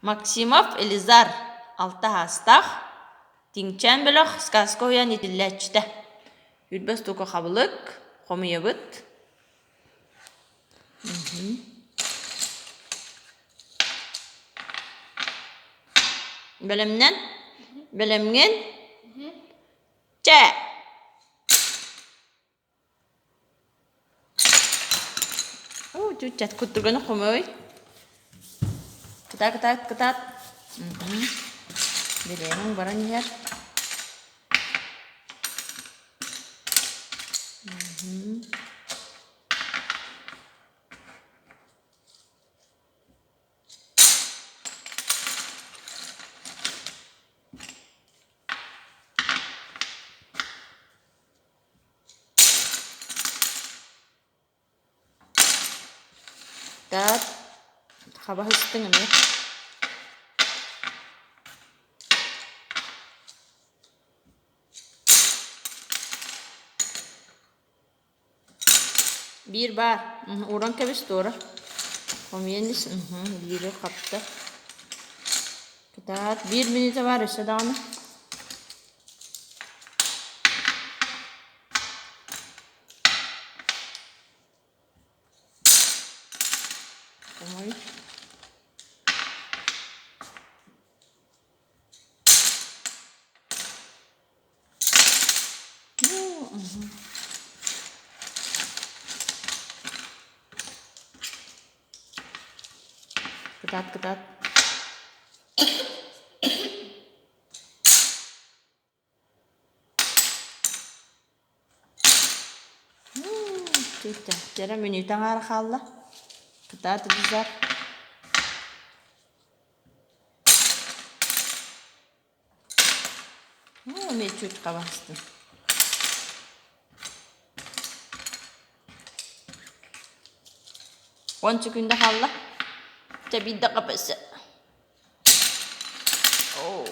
Максимов Элизар, алта саастаах, Тиҥчээн бөлөх сказка уһуйаан иитиллээччитэ. Үрбэ устуука хабылык, хомуйабыт. Бэлэмнэн? Бэлэмҥин? Чэ! Оо, чүччэт куттурганы хомуй. Кытаат, кытаат, кытаат. Бириэмэҥ баран иһэр. Таат, хаба сыстыҥ эмиэ. Биир баар, ууран кэбис туора. Хомуйан ис, биири хапта. Кытаат, биир мүнүүтэ баар өссө даҕаны. Хомуй. Кытаат, кытаат. Чэ, мүнүүтэ аҥаара хаалла. Кытаат, Элизар. Ну, эмиэ чуть хабастым. Он секунда хаалла. Чэ, биирдэ хапасы. Оо.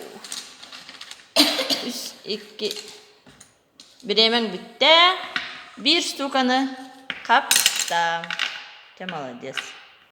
Үс, икки. Бириэмэҥ бүттэ. Биир штуканы хапта. Чэ, молодец.